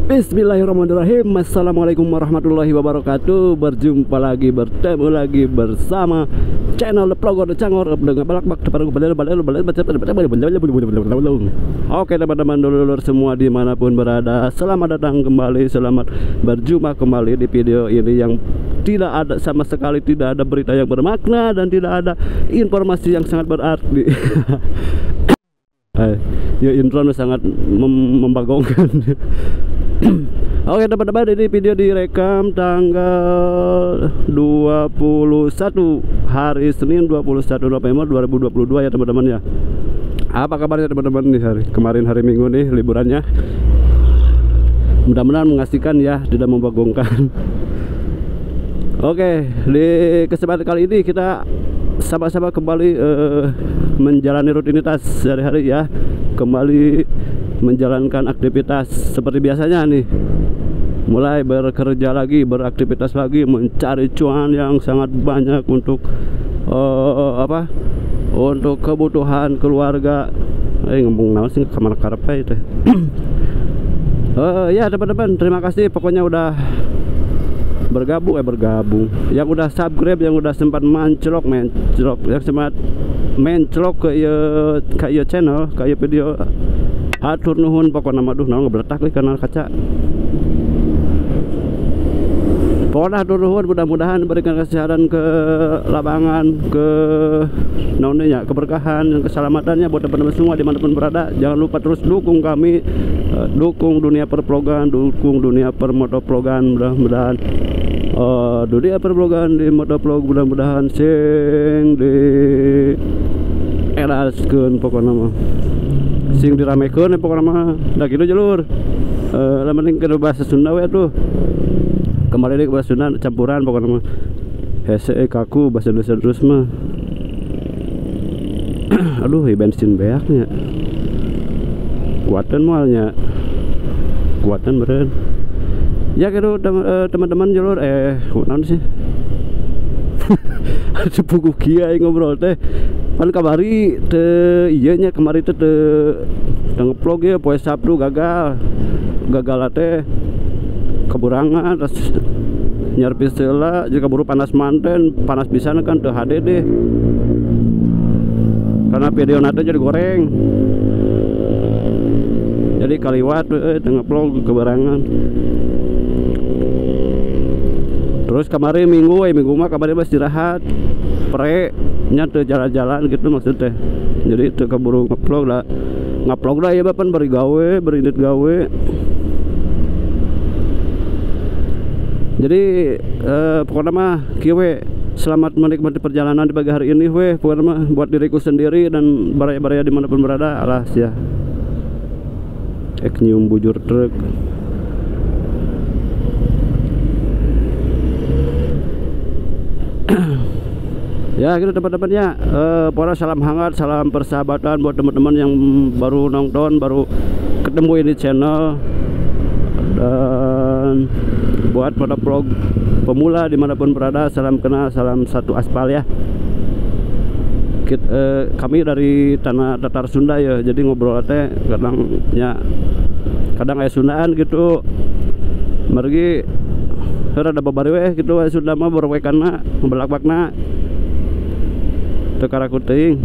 Bismillahirrahmanirrahim. Assalamualaikum warahmatullahi wabarakatuh. Berjumpa lagi, bertemu lagi bersama channel The Vlogger The Cangor dengan balak bak. Oke teman-teman, dulur-dulur semua dimanapun berada, selamat datang kembali, selamat berjumpa kembali di video ini yang tidak ada sama sekali, tidak ada berita yang bermakna dan tidak ada informasi yang sangat berarti. Ya, intro sangat membagongkan. Oke teman-teman, ini video direkam tanggal 21 hari Senin 21 November 2022 ya teman-teman ya. Apa kabarnya teman-teman nih hari kemarin, hari Minggu nih liburannya. Mudah-mudahan mengasihkan ya, tidak membagongkan. Oke, di kesempatan kali ini kita sama-sama kembali menjalani rutinitas sehari-hari ya. Kembali menjalankan aktivitas seperti biasanya nih. Mulai bekerja lagi, beraktivitas lagi, mencari cuan yang sangat banyak untuk untuk kebutuhan keluarga. Ngomong naon sih kamar karep itu. Ya teman-teman, terima kasih pokoknya udah bergabung, yang udah subscribe, yang udah sempat menclok, yang sempat menclok ke ieu channel, ke ieu video. Hatur nuhun pokokna mah, duh naon ngebletak euy kana kaca. Pokokna hatur nuhun, mudah-mudahan diberikan kesehatan, ke lapangan, ke naon nya, keberkahan dan keselamatannya buat teman-teman semua dimanapun berada. Jangan lupa terus dukung kami, dukung dunia pervlogan, dukung dunia permotovlogan. Mudah-mudahan dunia pervlogan di motovlog mudah-mudahan sing di eraskeun pokokna mah, sing diramekeun pokokna mah. Nah gitu jalur, lah mending ke bahasa Sunda we atuh. Kembali deui ke bahasa Sunda campuran pokokna mah. Hese kaku bahasa Indonesia terus mah. Aduh, bensin beaknya. Kuatan moalnya. Kuatan beren. Ya gitu teman-teman jalur, naon sih? Sepuku kiai ngobrol teh. Pan kabari teu ieu nya, kemari teh teu ngevlog ya poe Sabtu gagal. Gagal teh keburangan terus nyerpis heula jika buru panas manten, panas pisan kan teu HD deh. Karena video nate jadi goreng. Jadi kaliwat teu ngevlog kebarangan. Terus kemarin Minggu, Minggu mah kemarin mah istirahat. Pre nya teu jalan-jalan gitu maksudnya. Jadi teu keburu ngevlog lah. Ngevlog lah ya bapan bari gawe, bari indit gawe. Jadi pokoknya mah kieu we, selamat menikmati perjalanan di pagi hari ini weh. Pokoknya mah buat diriku sendiri dan baraya-baraya dimanapun berada. Alah sia. Ek nyium bujur truk. Ya gitu teman-teman ya, pokoknya salam hangat, salam persahabatan buat teman-teman yang baru nonton, baru ketemu ini channel, dan buat motovlog pemula dimanapun berada, salam kenal, salam satu aspal ya. Kami dari tanah Tatar Sunda ya, jadi ngobrol teh kadang ya, kadang aya Sundaan gitu. Margi rada babari weh gitu, Sunda mah berwekanna, ngebelak-bakna. Teu karaku teuing.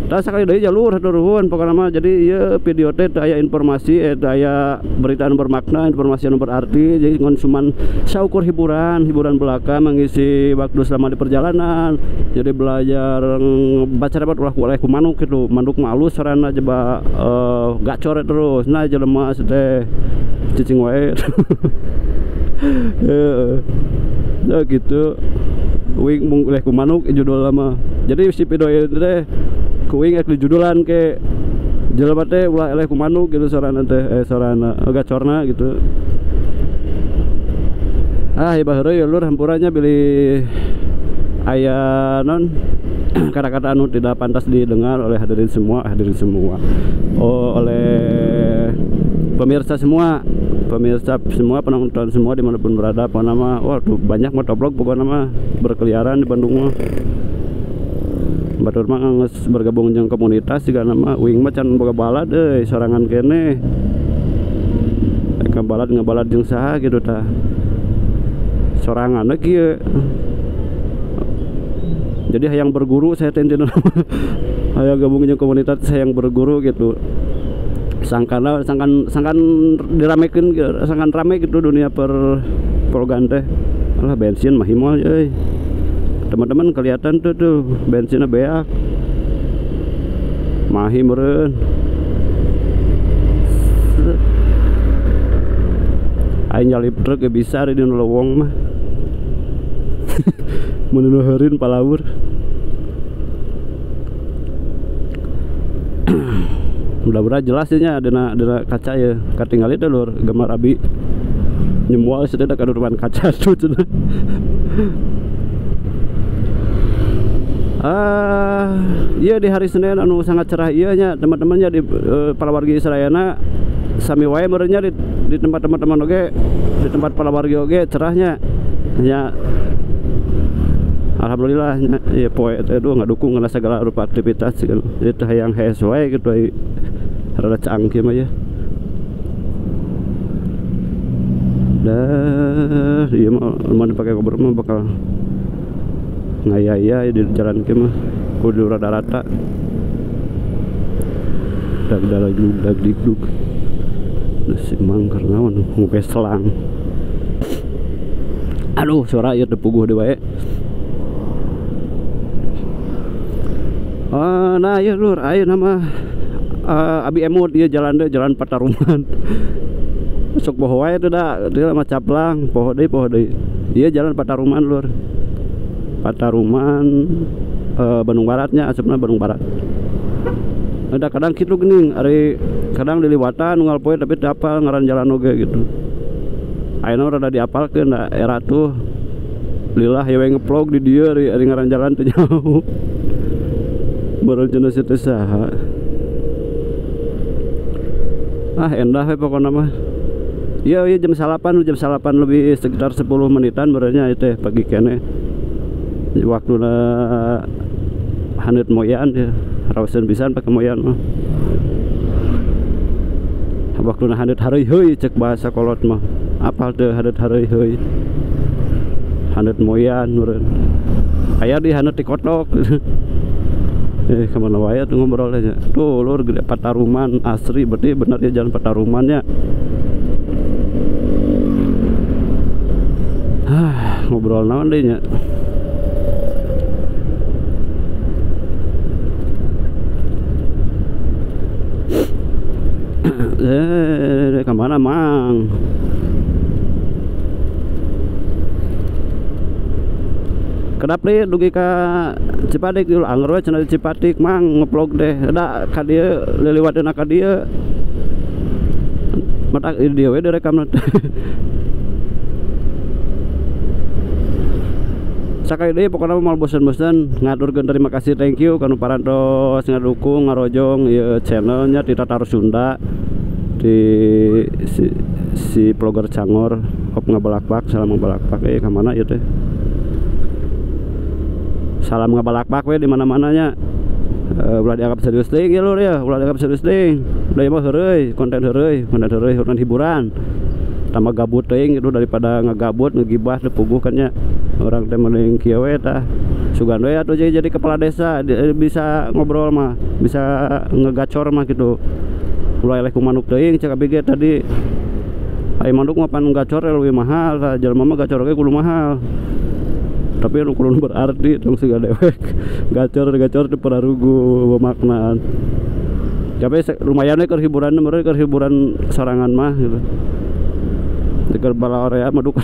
Tah sakali deui jalur hatur nuhun pokona mah. Jadi ieu video teh teu aya informasi, teu aya berita anu bermakna, informasi anu berarti. Jadi ngan cuman saukur hiburan, hiburan belaka mengisi waktu selama di perjalanan. Jadi belajar baca dapat ulah ku ku manuk gitu. Manuk mah alus sarana jeba gacor terus. Nah jelema teh cicing wae. Ya gitu. Wing mung leh ku manuk judul lama. Jadi si video ieu teh kuing ek dijudulan ke jelema teh ulah eleh ku manuk gitu sorana teh, sorana gacorna gitu. Ah ieu baheureuy lur, hampurannya bilih aya non kata-kata anu tidak pantas didengar oleh hadirin semua, oh, oleh pemirsa semua, penonton semua dimanapun berada. Pokoknya mah, wah tuh banyak motovlog pokoknya mah berkeliaran di Bandung mah. Batur mah geus bergabung jeung komunitas juga nama wing mah can boga balad euy sorangan keneh. Ngabalad jeung saha gitu tah. Sorangan kieu. Jadi hayang berguru saya teh intina. Hayang gabung jeung komunitas hayang berguru gitu. Sangkan sangkan diramekeun sangkan rame gitu dunia per vlogan teh. Alah bensin mah himol euy. Teman-teman kelihatan tuh bensinnya beak. Mahi meureun. Aing nyalip truk ge bisa di nu lowong mah. Mun nu heureun palawur. Mudah-mudahan jelas nya dina kaca ya. Katingali teh lur gemar abi. Nyemual cenah ka depan kaca tuh cenah. Iya di hari Senin anu sangat cerah ieu nya teman-temannya di palawargi Israyana sami wae meureunnya di tempat teman-teman oge di tempat palawargi oge cerahnya nya. Alhamdulillah nya ieu poe teh duh ngadukung kana segala rupa aktivitas gitu. Jadi teh hayang hees wae gitu rada caang kieu mah ya. Dah ieu mah mun dipake ngobrol mah bakal ngayaya di jalan kieu mah kudu rada rata. Dag dag dikduk. Si mang karnaon ngope selang. Aduh suara ieu teu puguh deui wae. Nah ieu lur ayeuna mah abi emut ieu jalan deui jalan Pataruman. Sok poho wae teh da dieu mah caplang poho deui. Ieu jalan Pataruman lur. Pataruman Bandung Baratnya asupna Bandung Barat. Ada kadang kitu geuning ari kadang diliwatan unggal poe tapi teu apal ngaran jalan oge gitu. Ayeuna rada diapalkeun da era tuh lillah ye we ngevlog di dieu ari ngaran jalan teu jauh. Baru cenah si teh saha. Ah endah we pokona mah. Ieu ieu jam 9 lebih sekitar 10 menitan berenya ieu teh pagi keneh. Waktuna haneut moyan ya, rawaseun pisan pake moyan mah. Waktuna haneut hareuy-heuy cek bahasa kolot mah. Apal teu haneut hareuy-heuy. Haneut moyan meureun. Aya di haneut dikotok. Kemana wae tuh ngobrol aja. Tuh lur gede Pataruman asri berarti bener ya jalan Patarumannya. Hah, ngobrol naon deui nya. Kemana mang? Kedap deh dugi ka Cipatik dulu angger we cenah di Cipatik mang ngevlog deh da ka dieu liliwateun ka dieu matak dieu we direkamna teh. Sakali deui pokona moal bosen-bosen ngaturkeun terima kasih thank you kanu parantos ngadukung ngarojong ieu channelnya di Tatar Sunda di si vlogger Cangor hop ngabalakpak salam ngabalakpak ka mana ieu teh. Salam ngabalakpak we di mana-mananya. Ulah dianggap serius teuing ya lur ya, ulah dianggap serius teuing. Udah mah heureuy, konten heureuy, konten hiburan. Tambah gabut teuing gitu daripada ngegabut ngegibah teu puguh kan nya. Orang teh mending kieu we tah. Sugan we atuh jadi kepala desa bisa ngobrol mah, bisa ngegacor mah gitu. Ulah eleh ku manuk teuing cek abi ge tadi. Ai manuk mah pan gacor leuwih mahal, tah jelema mah gacor ge kudu mahal. Tapi anu kudu berarti tong siga dewek gacor-gacor teu pararugu bermaknaan. Tapi lumayan we keur hiburan meureun keur hiburan sorangan mah gitu. Keur bala orea mah duka.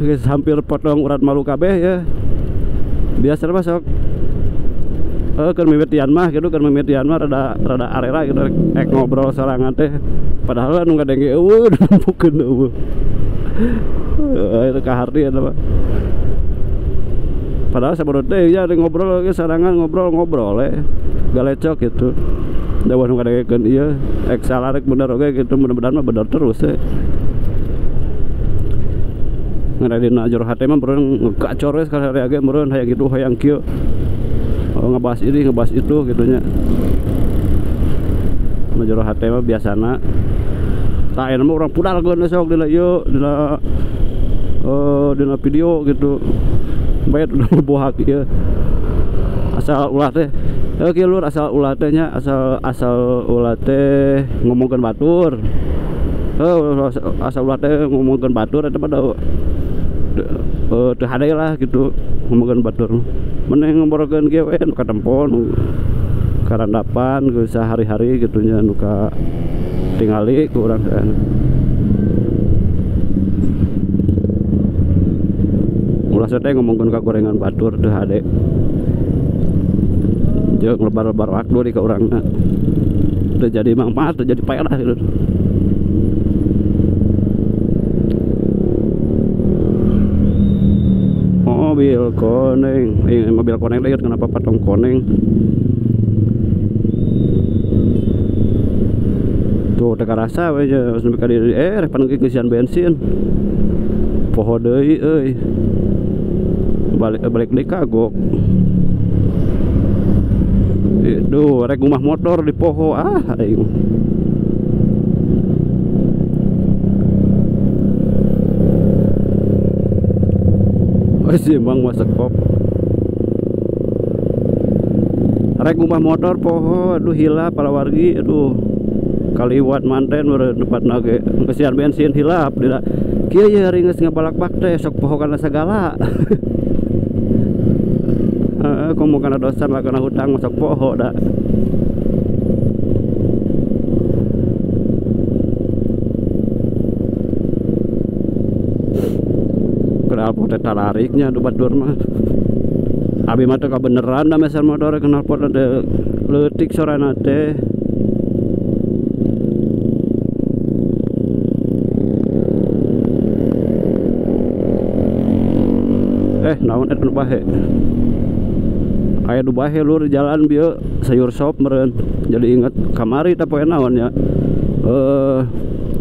Guys, hampir potong urat malu kabeh ya. Biasa mah sok keur mimitian mah gitu, keur mimitian mah rada arera gitu ek ngobrol sorangan teh. Padahal anu ngadenge eueuh nempukeun eueuh. Itu kaharti eta mah. Padahal sabaru teh ya ngobrol ge sorangan ngobrol-ngobrol we. Galecok gitu. Da nu ngadengekeun ieu ek salah rek bener oge gitu, mudah-mudahan mah bener terus we. Ngan dina jero hate mah meureun ngegacor we sakali ge meureun hayang kitu hayang kieu. Oh, ngebahas ini ngebahas itu gitu nya. jero hate mah biasana tah ayeuna mah urang pudalkeun sok dina ieu dina dina video gitu bae bohak ieu asal ulah teh. Oke lur, asal ulah teh nya, asal ulah teh ngomongkeun batur. Asal ulah teh ngomongkeun batur eta mah teu hade lah gitu ngomongkeun batur. Mending ngobrolkeun kieu we nu katempo nu karandapan geus sehari-hari gitu nya nu ka tingali ku urang teh. Ulah teh ngomongkeun ka gorengan batur teu hade. Jeung lebar-lebar waktu di ka urangna. Teu jadi manfaat, teu jadi faedah gitu. Mobil koneng, mobil koneng teh kenapa patong koneng? Tuh teu karasa we sampai ka dieu rek panengkeun ngeusian bensin. Poho deui euy. Balik deui kagok. Duh, rek ngumah motor di poho ah aing. Oh si Bang masak pop. Rek ngumah motor poho, aduh hilap palawargi, aduh. Kaliwat manten meureun tempatna ge. Ngeusian bensin hilap dina. Kieu ye hari geus ngabalak-bak teh sok poho kana sagala. Heeh, komo kana dosa mah kana hutang masuk poho da. Knalpot teh tarariknya du batur mah. Abi mah teh kabeneran da meser motor knalpot teh leutik sorana teh. Naon eta nu bahe? Aya nu bahe lur jalan bieu sayur sop meureun. Jadi inget kamari teh poe naon nya.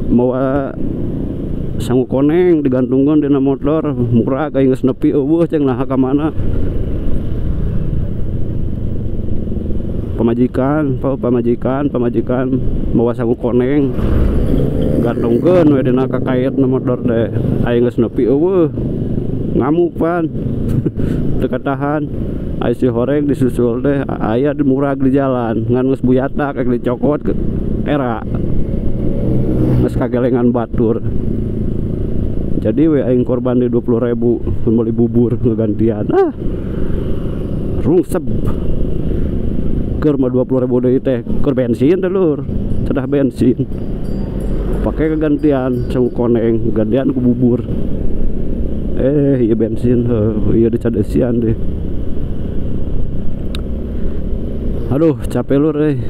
Mawa sangu koneng digantungkeun dina motor murah aing geus nepi eueuh ceng naha ka mana. Pamajikan mawa sangu koneng gantungkeun we dina kakaitna motor teh. Aing geus nepi eueuh. Ngamuk pan. Teu katahan. Ai si horeng disusul teh aya di murag di jalan ngan geus buyatak rek dicokot era geus kagelengan batur. Jadi we aing korban di 20.000 mun meuli bubur ngegantian. Ah. Rungsep. Keur mah 20.000 deui teh keur bensin teh lur. Cedah bensin. Pake kegantian sangu koneng, gantian ku bubur. Iya bensin, iya dicadesian deh. Aduh, capek lur euy.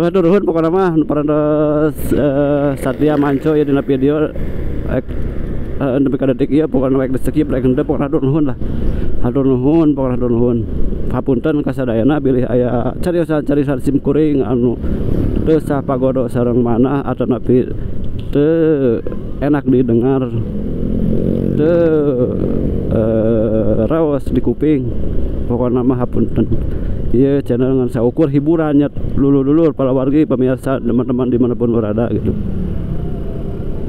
Aduh, nuhun pokona mah nu parantos Satya Manco ya dina video nepi ka detik ieu pokona rek di-skip rek henteu pokona hatur nuhun lah. Hatur nuhun pokona hatur nuhun. Hapunten ka sadayana bilih aya cariosan-cariosan sim kuring anu teu sah pagodo sareng manah atanapi teu enak didengar, teu raos di kuping. Pokokna mah hapunten. Ieu channel ngan saukur hiburannya lulur-lulur para wargi pemirsa teman-teman dimanapun berada gitu.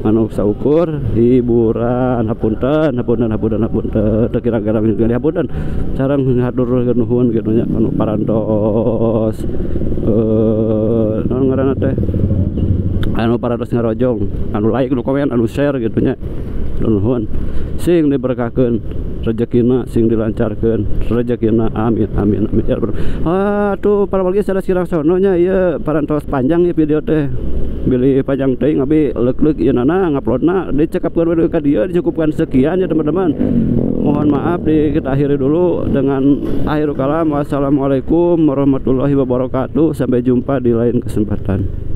Anu saukur hiburan hapunten hapunten hapunten hapunten teu kira-kira juga hapunten. Sareng hatur nuhun kitu nya anu parantos naon ngaranna teh anu parantos ngarojong, anu like, anu komen, anu share gitu nya. Nuhun. Sing diberkahkeun rezekina, sing dilancarkeun rezekina, amin amin amin ya rabbal. Atuh para wargi sada sirang sono nya ieu parantos panjang ieu video teh. Bilih panjang teuing abi leuk-leuk ieu nana nguploadna dicekapkeun we ka dieu dicukupkan sekian ya teman-teman. Mohon maaf di kita akhiri dulu dengan akhirul kalam. Wassalamualaikum warahmatullahi wabarakatuh. Sampai jumpa di lain kesempatan.